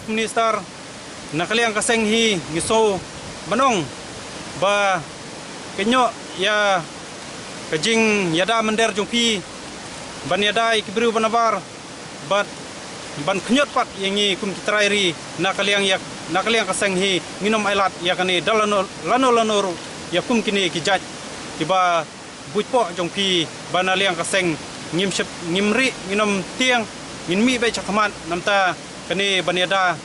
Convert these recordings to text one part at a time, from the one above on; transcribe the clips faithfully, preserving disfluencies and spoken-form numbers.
Minister, na ka liang ka seng hi ngi sngew ban ong ba ka ñiuh ïa ka jingïada mynder jong phi ban ïada ïa ki briew ba nabar bad ban khñiot pat ïa ngi kum ki trai ri na ka liang ïa, na ka liang ka seng hi ngin ym ailad ïa kane da lano lano lano ruh ïa kum kine ki jait kiba buit poh jong phi ba na liang ka seng ngim shep ngim ri ngin ym tieng ngin mih beit shakhmat namta kane ban ïada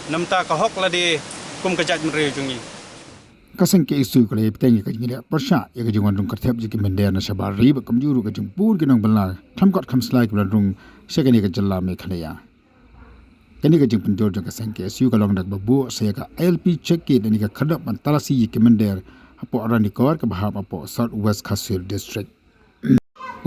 namta ka hok lade kum ka jaitbynriew jong ngi. Ka seng K S U ka la ïai bteng ïa ka jingïaleh pyrshah ïa ka jingwan rung kyrthep jong ki mynder na shabar ri bad kumjuh ruh ka jingbun ki nongbylla kham kot kham slai kiba la rung sha kane ka jylla Meghalaya. Kane ka jingpynjur jong ka seng K S U ka long da kaba buh sa ïa ka I L P check gate lane ka khyrdop ban talasi ïa ki mynder hapoh Ranikor kaba hap hapoh South West Khasi Hills District.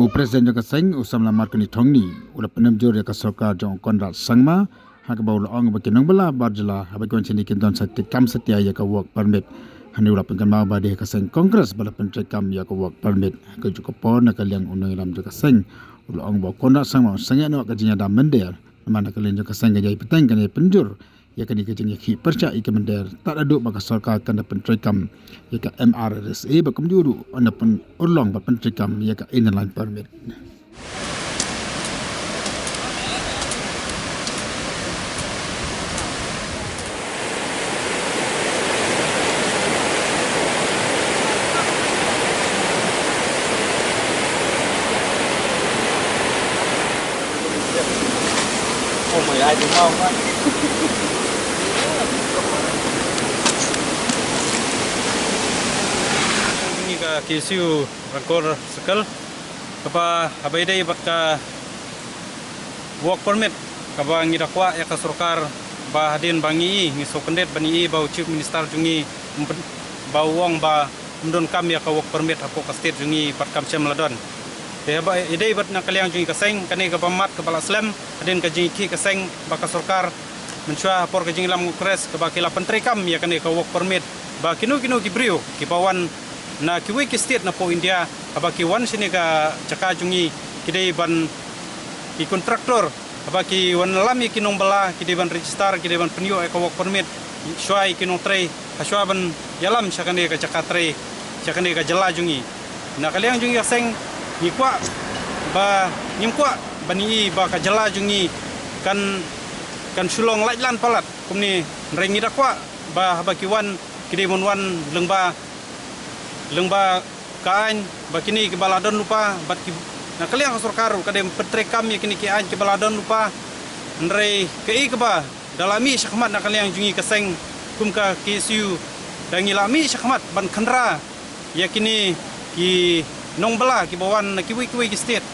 U President jong ka seng, u Samla Markanni Thongni, u la pynjur ïa ka sorkar jong u Conrad Sangma ha kaba u la ong ba ki nongbylla bar jylla haba ki wan shane kin don sa treikam satia ïa ka work permit. Hangne u la pynkynmaw ba dei ka seng Congress ba la pyntreikam ïa ka work permit. Ha kajuh ka por na ka liang u nongïalam jong ka seng, u la ong ba u Conrad Sangma u sangeh noh ka jingïada mynder. Namar na ka liang jong ka seng ka jingïabteng kane pynjur ïa kane ka jingïakhih pyrshah ïa ka mynder tad haduh ba ka sorkar kan da pyntreikam ïa ka M R S S A bad kumjuh ruh kan da pynurlong bad pyntreikam ïa ka Inner Line Permit. Oh my God, you know what? Ngi ka K S U Ranikor Circle kaba haba ïadei bad ka work permit kaba ngi da kwah ïa ka sorkar ba hadien ba ngi i ngi sngewkyndit ba ngi i ba u Chief Minister jong ngi ba u ong ba ym donkam ïa ka work permit hapoh ka state jong ngi bad kam shym la don. Te haba ïadei bad na ka liang jong ngi ka seng kane kaba mat kaba la slem hadien ka jingïakhih ka seng bad ka sorkar mynshuwa ha por ka jingïalam Congress kaba ki la pyntreikam ïa kane ka work permit ba kino kino ki briew kiba wan na kiwei ki state napoh India haba ki wan shane ka jaka jong ngi ki dei ban ki contractor haba ki wan lam ïa ki nongbylla ki dei ban register ki dei ban pynïoh ïa ka work permit shuwa ïa ki nongtrei ha shuwa ban ïalam sha kane ka jaka trei sha kane ka jylla jong ngi. Na ka liang jong ngi ka seng ngi kwah ba ngim kwah ba ngi i ba ka jylla jong ngi kan kan shu long laitlan palat kumne hynrei ngi da kwah ba haba ki wan ki dei ban wan lyngba lyngba ka aiñ ba kine kiba la don lypa bad ki na ka liang ka sorkar ruh ka dei pyntreikam ïa kine ki aiñ kiba la don lypa. Hynrei kaei kaba da la mih shakhmat na ka liang jong ngi ka seng kum ka K S U da ngi la mih shakhmat ban khynra ïa kine ki nongbylla kiba wan na kiwei kiwei ki state.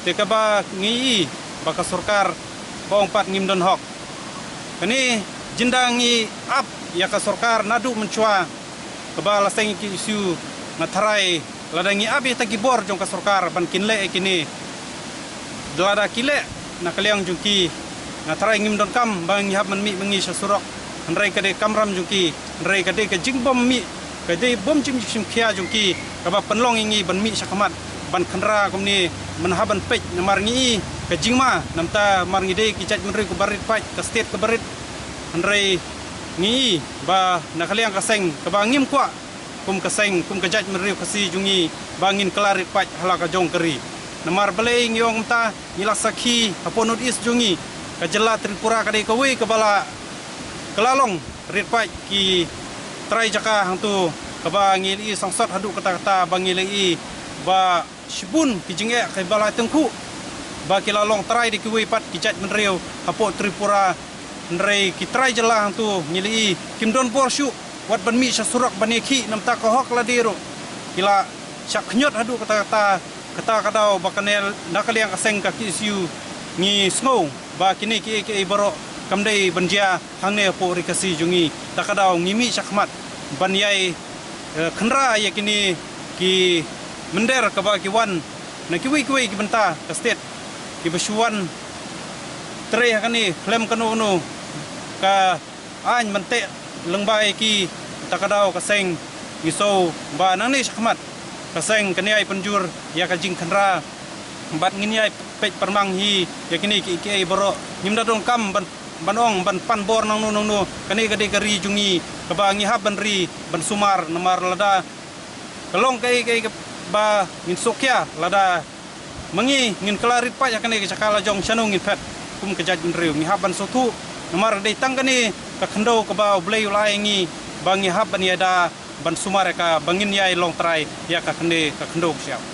Te kaba ngi i ba ka sorkar ba ong pat ngim don hok. Kane jinda ngi ap ïa ka sorkar naduh mynshuwa kaba la seng ïa ki issue nga tharai lada ngi ap ïa ta ki bor jong ka sorkar ban kin leh ïa kine. Da lada ki leh na ka liang jong ki nga tharai ngim donkam ba ngi hap ban mih ma ngi sha surok. Hynrei ka dei kamram jong ki hynrei ka dei ka jingbym mih ka dei bym jingshim khia jong ki kaba pynlong ïa ngi ban mih shakhmat ban khynra kumne ban hap ban peit namar ngi i ka jingma namta mar ngi dei ki jaitbynriew kaba rit paid ka state kaba rit. Hynrei ngi i ba na ka liang ka seng kaba ngim kwah kum ka seng kum ka jaitbynriew Khasi jong ngi ba ngin kylla rit paid ha la ka jong ka ri. Namar balei ngi ong kumta ngi la sakhi hapoh North East jong ngi ka jylla Tripura ka dei kawei kaba la kylla long rit paid ki trai jaka hangto kaba ngi la i sangsot haduh katta katta ba ngi la i ba shibun ki jingeh kiba la tyngkhuh ba ki la long trai da kiwei pat ki jaitbynriew hapoh Tripura. Hynrei ki trai jylla hangto ngi la i kim don bor shuh wat ban mih sha surok ban ïakhih namta ka hok lade ruh ki la shah khñiot haduh katta katta. Kata ka daw ba kane na ka liang ka seng ka K S U ngi sngew ba kine kiei kiei baroh kam dei ban jia hangne hapoh ri Khasi jong ngi. Ta ka daw ngi mih shakhmat ban ïai eh, khynra ïa kine ki mynder kaba ki wan na kiwei kiwei ki bynta ka state kiba shu wan trei ha kane khlem kano kano ka aiñ ban teh lyngba ïa ki. Ta ka daw ka seng ngi sngew ba nangne shakhmat ka seng kan ïai pynjur ïa ka jingkhynra bad ngin ïai peit pyrmang hi ïa kine kiei kiei baroh. Ngim da donkam ban ban ong ban pan bor nangno nangno, kane ka dei ka ri jong ngi kaba ngi hap ban ri ban sumar, namar lada ka long kaei kaei kaba ngin suk ïa, lada ma ngi ngin kylla rit pat ïa kane ka jaka la jong, shano ngin phet kum ka jaitbynriew? Ngi hap ban sngewthuh, namar dei tang kane ka khyndew kaba U Blei u la ai ngi ba ngi hap ban ïada ban sumar ïa ka, ba ngin ïai long trai ïa ka khynde ka khyndew ka shyiap.